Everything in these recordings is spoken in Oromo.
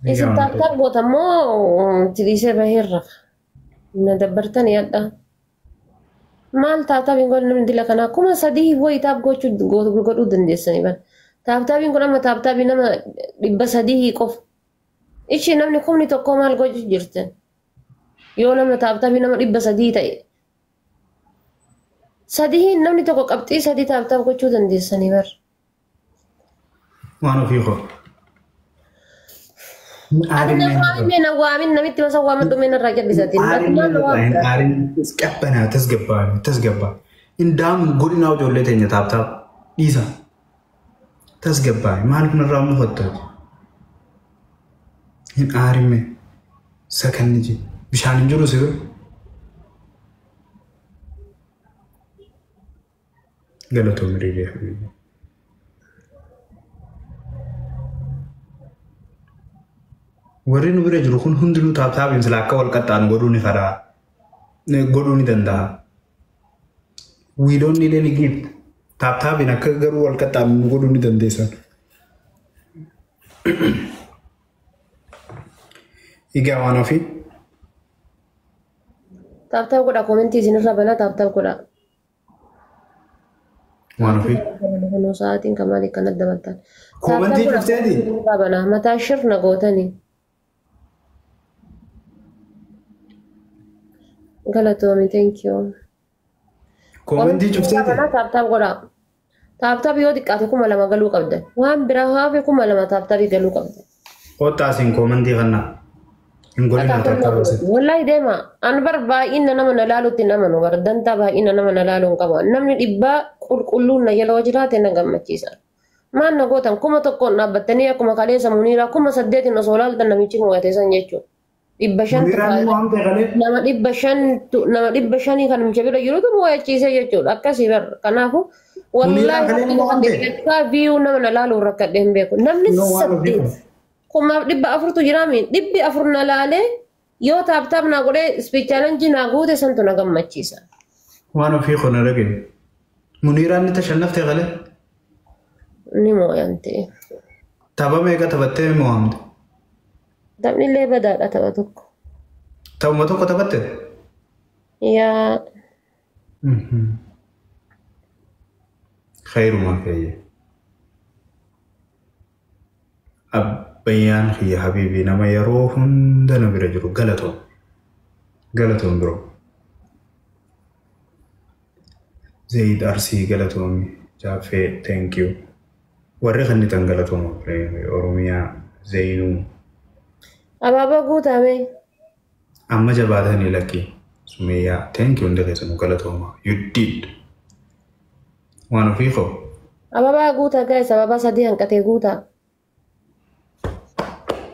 Isin tap tap gootan moo itti dhiisee baheerra? Na dabbartan yaadha. Maal tap tapiin godhu namni dila kanaa 3000 wayi tap gochuu godhuu dandeessanii bara. Tap tapiin kun amma tap tapii nama 300 qofa. Ishii namni 1000 maal gochuu jirtan? Yoo nama tap tapii nama 300 ta'e. Sadii namni tokko qabxii sadii tap tap gochuu dandeessanii bara. Waan ofii koo. Ati na waamin, na waamin, namitti masa waamadhu mee narraa jallisatiin. Ati maal na waamta? Aarin qabbanaa, tasgabbaa, tasgabbaa. Indaamu godhinaa ijoollee teenya tap tap dhiisa. Tasgabbaa, maaliif narraa mufattu? Hin aarime sakanni ji bishaan hin jiru si bira. Galatoomi Riilee Habiibi. Warri nu bira jiru kun hundinuu tap tapiin sila akka wal qaxxaanu godhuu ni fedha. Godhuu ni danda'a. We don't need any gift. Tap tapiin akka garuu wal qaxxaanu nu godhuu ni dandeessan. Egaa waan ofii. Tap tap godha, commentii isinirra banaa, tap tap godha. Waan ofii. Kunoo sa'aatiin kan maaliif kanatti dabaltan? Commentii cufteeti? Isinirra banaa, mataa shirna gootanii. Galatoomi, thank you. Commentii cufteeti? Banaa, tap tap godha. Tap tap yoo xiqqaate 2000 galuu qabdan. Waan biraa hafe 2000 tap tapii galuu qabdan. Kottaa isin commentii kannaa. Hin godhinaa tap tap asitti. Wallahi deema. An bar baay'ina nama na laalutti nama nu bar dantaa baay'ina nama na laaluu hin qabu. Namni dhibbaa qulqulluun na jala jiraate na gammachiisa. Maal na gootan 1000n dhaabbattanii akkuma kaleessa Muniiraa 8000 osoo laaltan namichi mo'ate san jechuudha. 500 Muniiraan ni mo'amte kalee? Nama 500 nama 500 kan namicha bira jirutu mo'achiise jechuudha. Akkasii bar kanaafuu Muniiraan wallahi kalee ni mo'amte? View nama na laaluun rakkadhee hin beeku. Namni Yoo waan ofii 8 1400tu jiraami, 400 na laalee yoo tap tap naa godhee speed challenge naa guute santu na gammachiisa. Waan ofii kun arginu. Muniiraan ni tashannafte kalee? Ni mo'amte. Tapha meeqa taphattee mo'amte? Taphni illee badaadha, tapha tokko. Taphuma tokko taphatte? Yaa. Khayrumaa keeyye. Abbayyaan kiyya habiibii nama yeroo hunda na bira jiru, galatoom. Galatoom biroo. Zayid Arsii galatoomi. Jaaffee, thank you. Warri kennitan galatooma. Oromiyaa Zayinuu. Abaaboo guutame. Amma jabaatanii lakkii. Sumeeyyaa, thank you, hunda keessanuu galatooma. You did. Waan ofii koo. Ababaa guutaa guys, ababaa sadii hanqatee guutaa.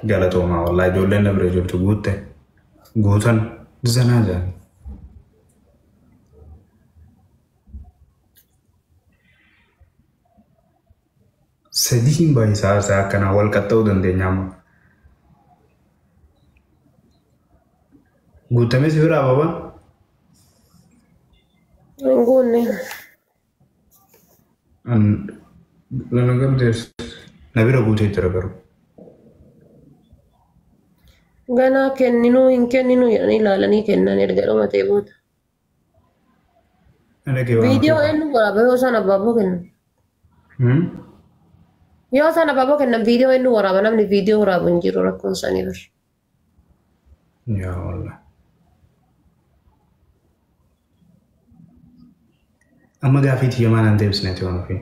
Galatoomaa, wallaahi ijoolleen na bira jirtu guutte. Guutan zanaa jedhan. Sadiin baay'isaa isaa akkanaa wal qaxxa'uu dandeenya amma. Guutamee si bira ababaan? Hin guunne. Lana gamtees na bira guutee jira garuu. Ganaa kenninuu hin kenninuu jedhanii ilaalanii kennan erga dhumatee booda. Dhagee waan Viidiyoo eenyu waraaba yoo isaan abaaboo kennan? Yoo isaan abaaboo kennan viidiyoo eenyu waraaba? Namni viidiyoo waraabu hin jiru, rakkoon isaanii bir. Yaa wallah. Amma gaafii tiyya maal aan deebisneeti waan ofii?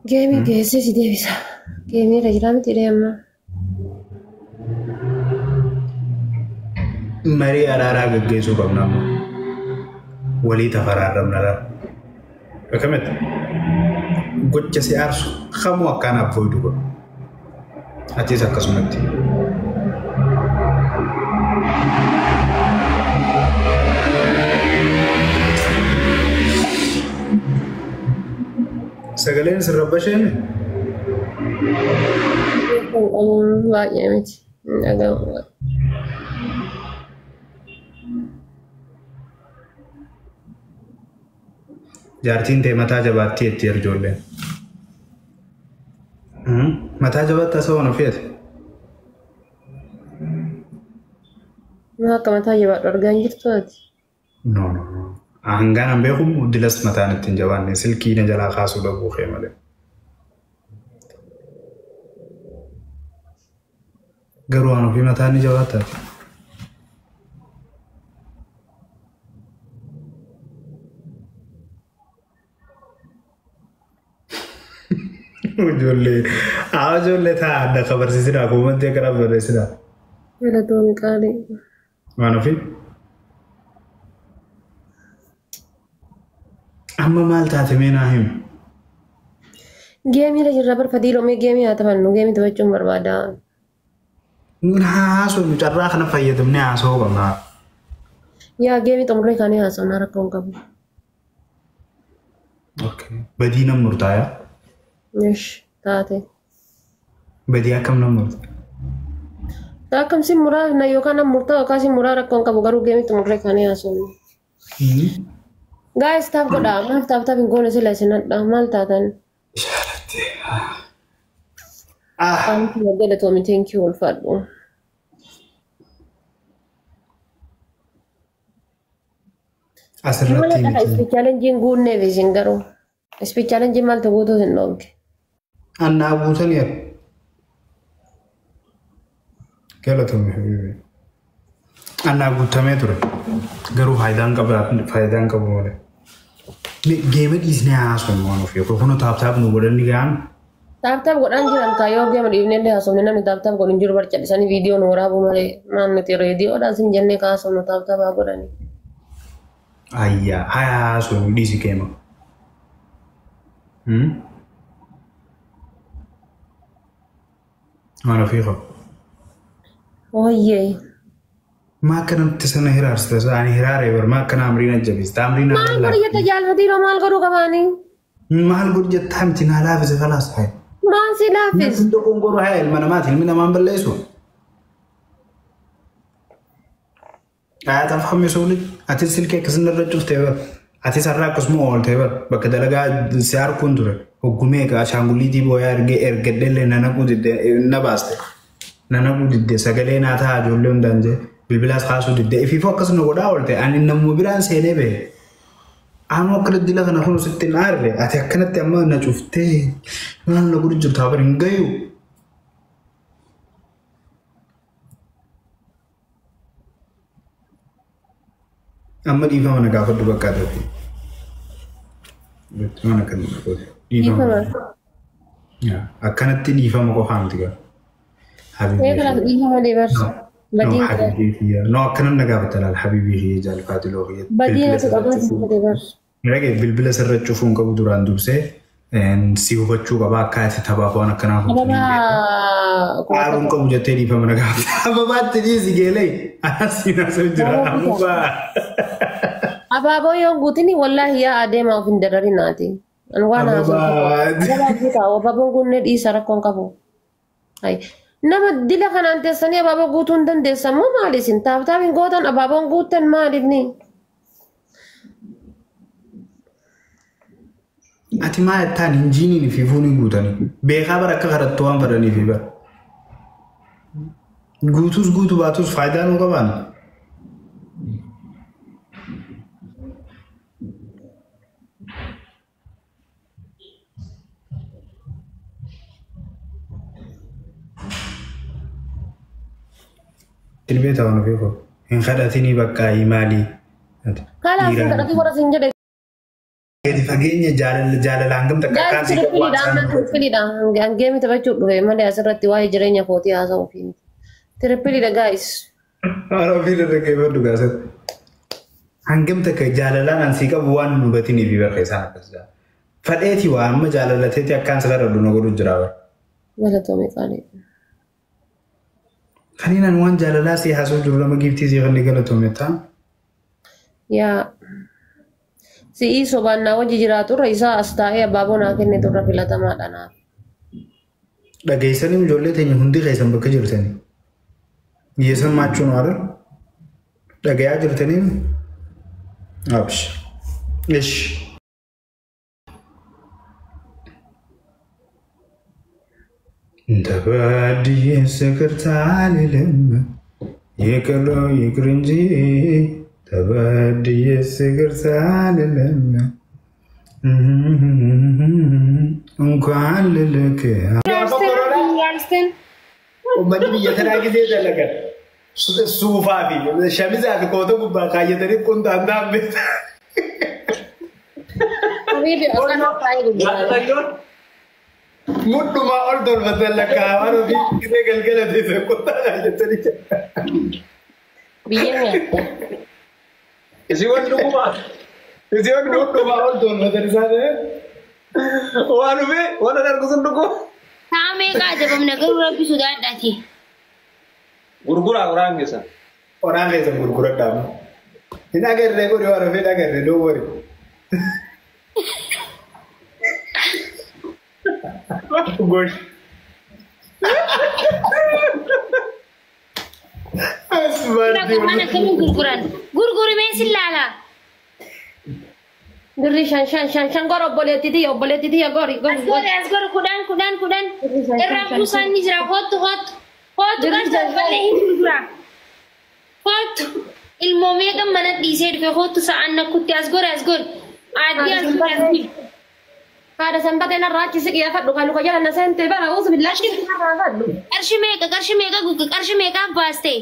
Gameii geessee si deebisa. Gameii irra jiraa miti dhee amma. Marii araaraa gaggeessuu qabna amma. Walii tafaraarramna laala. Akkamitti? Gocha si aarsu kamuu akkaan avoid godhu. Atis akkasumatti. Sagaleen sirra basheeme? Baay'ee miti. Hin dhaga'amu. Jaartiin ta'e mataa jabaatti jetti ijoolleen. Mataa jabaatti haasawaa na feete. Maa akka mataa jabaadhu argaa hin jirtu ati. No, no, no. Hangaan an beeku dilas mataan ittiin jabaanne silkii na jalaa kaasuu dhabuu kee malee. Garuu waan ofii mataan ni jabaattaati. Ijoollee haa ijoollee ta'a adda kabarsiisinaa koomantii akka barreessinaa. Galatoomii qaalii. Waan ofii. Amma maal taate mee naa himi. Geemii irra jirra bar Fadiiloo mee geemii haa taphannu geemii taphachuun barbaada. Haasofnu carraa kana fayyadamnee haasa'uu qabna. Yaa geemii xumurree kaanee haasofnaa rakkoo hin qabu. Badii nam murtaayaa? Ish taate. Badii akkam nam murtaa? Akkam si muraa na yookaan nam murtaa yookaan si muraa rakkoo hin qabu garuu geemii xumurree kaanee haasofnu. Gaayis taaf godhaa maal taaf taaf hin goone sila isin hadhaa maal taatan? Ishaaratti. Qaamni galatoomii thank you ulfaadhu. Asirratti Mala miti. Speed challenge guunneef isin garuu. Speed challenge maaltu guutuu hin dhoogge. Annaa guutaniiru. Galatoomii habiibi. Annaa guutamee ture. Garuu faayidaan qaba faayidaan qabu malee. Geema dhiisnee haasofnu waan ofii. Kun tap tap nu godhanni gahaan. Tap tap godhaan jiran kaa yoo geema dhiifnee illee haasofne namni tap tap godhu hin jiru barcadhisanii viidiyoo nu waraabuu malee maal nuti reediyoodhaan sin jennee kaasofnu tap tap haa godhani. Ayyaa haa haasofnu dhiisi geema. Waan ofii qabu. Ooyyee. Maa akkanatti sana hiraarsita? Ani hiraaree bar maa akkana amriin ajjabeessita? Amriin Maal godhu jetta jaalfatiiroo maal godhuu qabaanii? Maal godhu jettaa miti naa laafise kalaas haa. Maal si laaffis? Namni tokkoon godhu haa ilma namaati ilmi namaan balleessu. Ayaataaf hammi ati silkii akkasuma irra cuftee bar ati sarara akkasuma ooltee bar bakka dalagaa si harkuun ture hoggumee ashaangulliitii booyaa ergee ergadheellee na naquu diddee na baaste na naquu diddee sagalee naa ta'a ijoollee hundaan jee bilbilaas kaasuu diddee ifiifuu akkasuma godhaa oolte ani namuma biraan seenee bee. Amma akka dila kana kun sitti hin aarre ati akkanatti amma na cuftee maal na godhu jirtu haa hin gayu. Amma dhiifama na gaafadhu bakka ta'e. Waan akkana dhiifama. Akkanatti dhiifama qofaa miti gaa. Dhiifama deebarsa. No akkana na gaafata laal habiibii kiyya jaalfaatiloo kiyya. Badii natu qabaa deebarsa. Rage bilbila sirra cufuun qabu duraan dursee si hubachuu qaba akka ati taphaaf waan akkanaa kun. Aaruun qabu jettee dhiifama na gaafata. Ababaatti dhiisi geelee. Asiin asoo jira. Ababaa. Abaaboo yoo guutini wallaahi yaa adeemaa of hin dararinaati. Waan haasoo. Abaaboon kunneen dhiisa rakkoon qabu. Nama dila kanaan teessanii abaaboo guutuu hin dandeessan moo maali isin tap tap hin gootan abaaboon guuttan maaliif ni? Ati maal jettaan injiiniin fi fuunii guutanii beekaa bara akka kadhattu waan fedhanii fi bara. Guutus guutuu baatus faayidaa nuu qabaan. Ilbee ta'an ofii koo hin kadhatinii bakka maalii. Kalaaf hin kadhatin warra sin jedhe. Gadi fageenya jaalala hangam takka akkaan si qabu waan isaan Triple dha. Geemii taphachuuf dhufe malee asirratti waa'ee jireenya kootii haasa'uuf miti. Triple dha guys. Haala ofii irra keeffadhu gaasatti. Hangam takka jaalalaan an si qabu waan nu hubatinii fi barra isaan akkas jaa. Fadheeti waa amma jaalalateeti akkaan si kadhadhu na godhu jira bara. Galatoomii qaalii. Kaniin ani waan jaalalaa si haasa'u jiru lama giiftii si kan galatoome ta'a. Yaa si'ii sobaan naa wajji jiraaturra isaa as taa'ee abaaboo naa kenniturra filatamaadha naaf. Dhageessanii ijoollee teenya hundi keessan bakka jirtanii. እየሰማችሁ ነው አይደል? Dhagayaa jirtanii አብሽ እሺ ተበድዬ ይቅርታ አልልም ይቅር ይቅር እንጂ ተበድዬ ይቅርታ አልልም እንኳን ልልክ Uummanni biyya tanaa gisee dalagan suufaa fi shamizaa fi koota gubbaa kaayyatanii qunxaan dhaabbe. Habibi akkana faayee gurguraa. Mudhumaa ol tolfatan lakkaa'aman ofii gisee galgala teesse qunxaa kaayyatanii. Biyya nyaatte. Isii wanni dhugumaa. Isii wanni mudhumaa ol tolfatan isaan. Waan dhufee waan argu sun dhuguu. Sa'a meeqa adabamna garuu rabbi sodaadhaati. Gurguraa qoraan keessa. Qoraan keessa gurguradhaa. Hin agarree godhi waan ofii hin agarree don't worry. Gosh. Qoraan akkamiin gurguran? Gurgurimee sin laala. Birri shan shan shan shan gor obboleettii tiyya obboleettii tiyya gori gori As gori. gori as gori kudhan kudhan kudhan. Irraa buusaan ni jira kootu kootu. Kootu Birri kan shan darballee hin gurgura. Kootu ilmoo meeqa mana dhiisee dhufe kootu sa'aan nakkutti as gori as gori. Addii as gori as gori. Haadha sanbatee narraa achi siqii afadhu kan luka jala na seente bara uusu billaashi narraa afadhu. Qarshii meeqa qarshii meeqa qarshii meeqaaf baaste?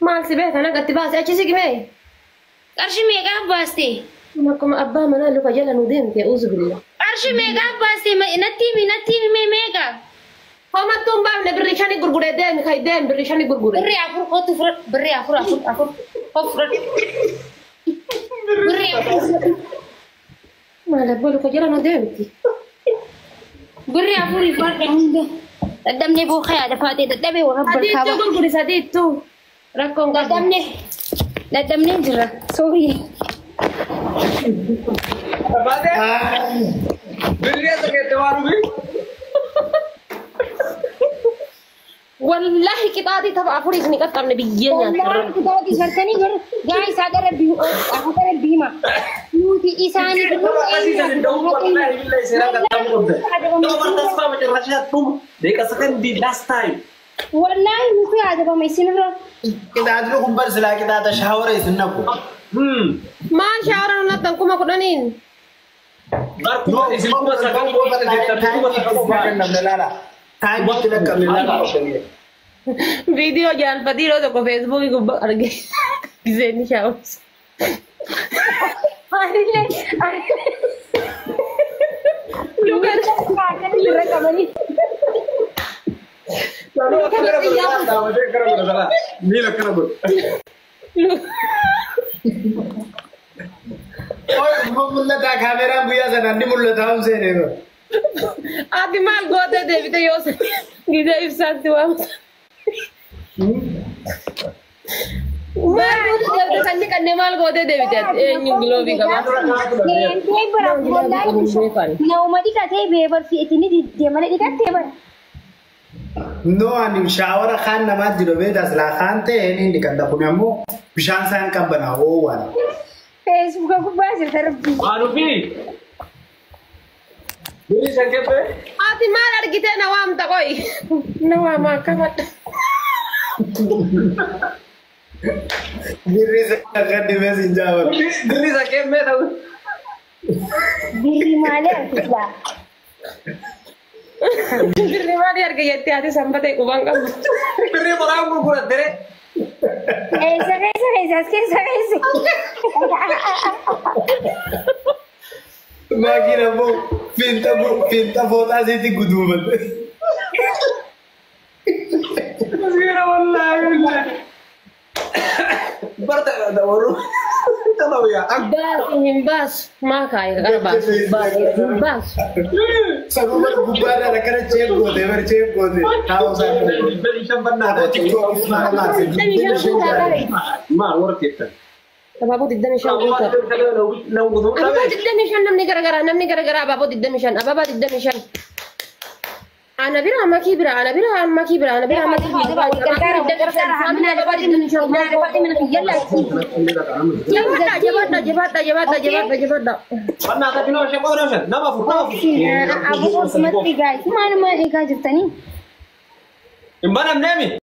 Maal si beeka nagatti baase achi siqi mee. Qarshii meeqaaf baaste? Akkuma abbaa manaa luka jala nu deemte uusu billaa. Qarshii meeqaaf baaste? Natti himi natti himi meeqa? Homattuu hin baafne birri shani gurguree deemi kai deemi birri shani gurguree. Birri afur kootu fudhadhu. Birri afur afur afur kootu fudhadhu. Birri afur. Maal abbaa luka jala nu deemti. Birri afurii fudhadhu hunda. Dadhabnee booka yaada faatee dadhabee warra Sadiittuu barkaaba. gurguri sadiittuu. Rakkoon qabu. Dadhabnee dadhabnee jira. Soorii. Baatee birrii eessa keette waan dhufee? Wallaahi qixaatii tapha afurii isin qaqqabne biyyee nyaata. Wallaahi kitaabatti sarkanii garuu gaa isaa gara gara biima. Nuti isaanii Last time. Wallaahi nuti adabama isinirra. Qixaatiin kun bar silaa qixaata shaawara isin naqu. Maal shaawara nu nattan 10,000? Taayimitti lakkabne laala. Viidiyoo jaalfatii yeroo tokko feesbuukii gubbaa arge. Giseen shaawus. Anillee Luka irra qabanii. Oy, mul'ata kaameraan guyyaa sanaan ni mul'ata hum seenee. Ati maal gootee deebite yoo gisee ibsaatti waamta. Maal gootee deebite kan dhiqannee maal gootee deebite eenyu giloobii qaba. Deemtee bara wallaahi nama dhiqatee beebar fi'itini diddee mana dhiqattee bara. No, ani shaawara kaan namaa jiru beektaa silaa kaan ta'e inni dhiqadha kun ammoo bishaan isaan qabbanaa oowwan. Feesbuuka gubbaa jirta rabbi. Ati maal argitee na waamta qoy? Na waama akkamadha. Birri isa kan dhibee siin jaawatu. Birri maalee argita. Birri maalii arge jettee ati sanbatee quban qabdu. Eessa keessa keessa as keessa keessa. Maakiin ammoo fiinxa fooxaa isiitti guduufatte. Baasu hin baasu maa kaaye gara baasu hin baasu. Sababa gubbaarraan akkana cheek goote bari cheek goote taa'uu isaa Abaaboo 25 guutaa. Abaaboo 25 namni garagaraa namni garagaraa abaaboo 25 abaabaa 25. Ana bira makii bira ana bira makii bira ana bira makii bira. Jabaadha jabaadha jabaadha jabaadha jabaadha jabaadha. Aboo sumatti guys maaluma eegaa jirtanii? Hin banamneemi.